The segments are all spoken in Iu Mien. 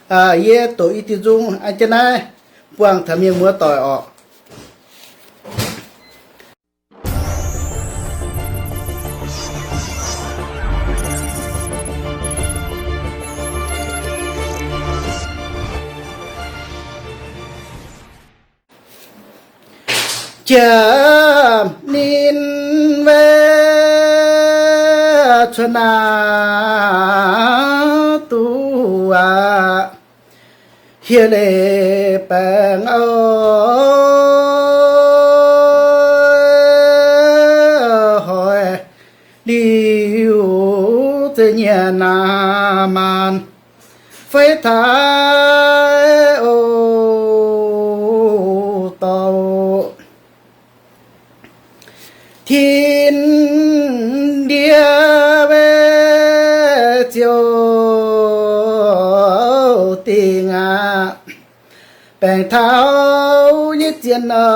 Yie doqc i diuh nzung an jienv naaiv buangh taux mienh muoz doic orqc. Jiem ninh weic cuotv naaiv duqv aqv, hieh leiz baengh oc. Hoic liuz zeiz nyanc naaiv maanh fei taaix oc dorh. Tin ndie weic ziouc dingc aqv, baengc taux nyei zien oc.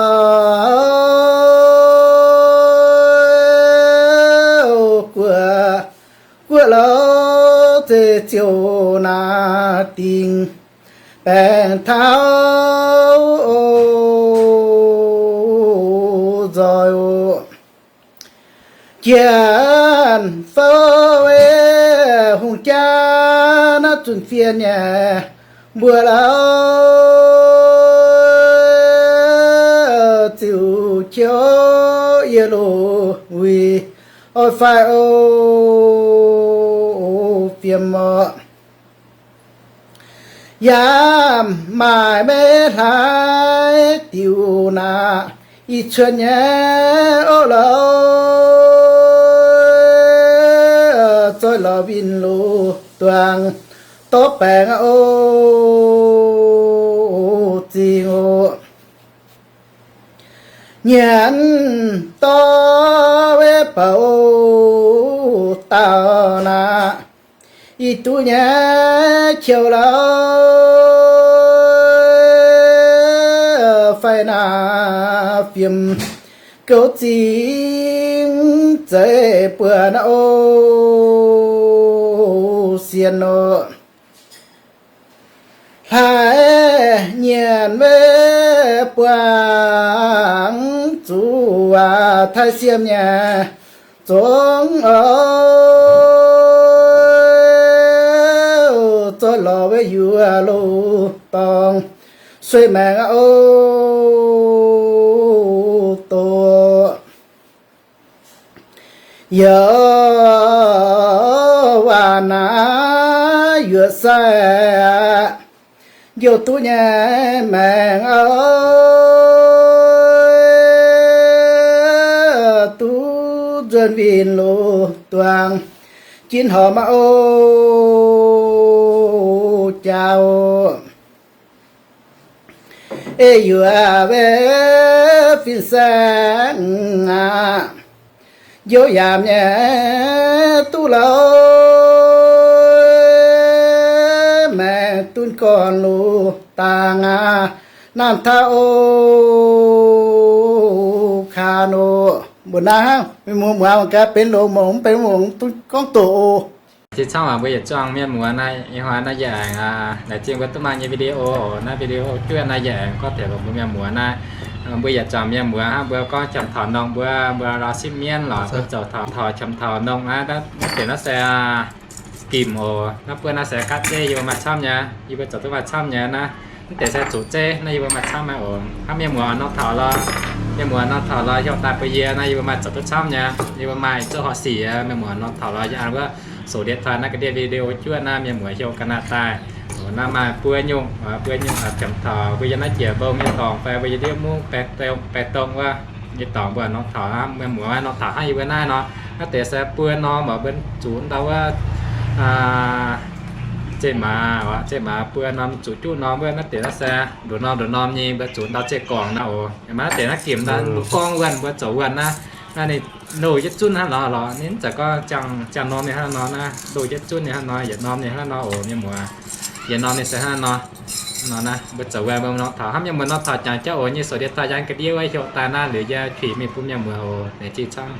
Guoqv, guoqv louh zeiz ziouc naaiv dingc, baengc taux oc nzoih oc. Janx-Fouv weic hungh jaa naaiv zunc fiev nyei mbuo lauh, ziux qiu yie loz wuic oix faix oc fiem oc. Yaac maaih maiv hlaaix diuc naaic, ih cuotv nyei oc lauh, zoih lorz winh loz-duangh dorv baengh oc zingh oc. Nyanc dorv weic bouc dauh naaic, ih duqv nyei qiu lauh, fai naaic fiem gouv zingh zeiv buonc oc sienh oc. Hlaaix nyienc weic buangh zuqc waac taaix siem nyei zongx oc, zoih lorz weic yuoqc loz-dorngh sueih maengc oc doqc. Yaac waac naaiv yuoqc sai aqv, njoux duqv nyei maengc oc, duqv nzuonx winh loz-duangh jin horpc oc jaax. Ei yuoqc weic fin-saeng aqv, njoux yaac nyei duqv louh, maengx dunh gorn loz-dangh aqv, naamh taux oc kaan oc. Mbuo naaiv hnangv mienh muoz muangx gaax benx longx mongx mv benx mongx duqv gorngv doqc oc. Zinh camv waac mbuo yietc zungv mienh muoz naaiv, ih hnoi naaiv yie aengx laengz zingh mbuo duqv maaih nyei video oc. Naaiv video juov naaiv yie aengx gorngv taux mbuo mienh muoz naaiv, mbuo yietc zungv mienh muoz hnangv mbuo gorngv qamx taux nongh mbuo, mbuo lorz sipv mienv lorz mbuo zoux taux qamx taux nongh naaiv, naaiv deix naaiv se gimc oc. Naaiv buonv naaiv se gaatv zeiv yie mbuo maaih camv nyei, yie mbuo zoux duqv maaih camv nyei naaiv. Mv deix se zuqc zeiv naaiv yie mbuo maaih camv nyei oc. Hnangv mienh muoz nor taux lorz, mienh muoz nor taux lorz heuc daaih bun yie naaiv, yie mbuo maaih zoux duqv camv nyei, yie mbuo maaih zouv horqc sic. Mienh muoz nor taux lorz yie an wuov sou điện thoại naaiv ga'ndiev video juov naaiv mienh muoz heuc ga'naaiv daaih. Naaiv maaih buo nyungc, buo nyungc qamx taux mbuo yiem naaiv jiex mbong nyei dorngx fai mbuo yiem ndiev mungv baeqc dongh wuov nyei dorngx mbuo nor taux mienh muoz nor taux hnangv yie mbuo naaiv nor. Naaiv deix se buo norm mbuo zuqc ndau wuov zeqc maaz, zeqc maaz buo norm zuqc juqv norm wuov naaiv deix naaiv se nduqc norm nduqc norm nyei mbuo zuqc ndau zeqc gorngc naaiv oc. Maaih naaiv deix naaiv gimc naaiv mbuo gorngv wuonh mbuo zoux wuonh naaiv, naaiv ninh loz yietv zunv hnangv lorz lorz ninh mv zeiz gorngv ziangh norm ninh hnangv nor naaiv, loz yietv zunv ninh hnangv nor, yietc norm ninh hnangv nor oc mienh muoz. Yietc norm ninh se hnangv nor. Nor naaiv mbuo zoux wuonh mbuo nor taux hnangv mienh muoz nor taux jangx jauv oc nyei sou điện thoại yie ga'ndiev wuov heuc daaih naaiv liuz yie tuix mingh bun mienh muoz oc. Laengz zingh camv.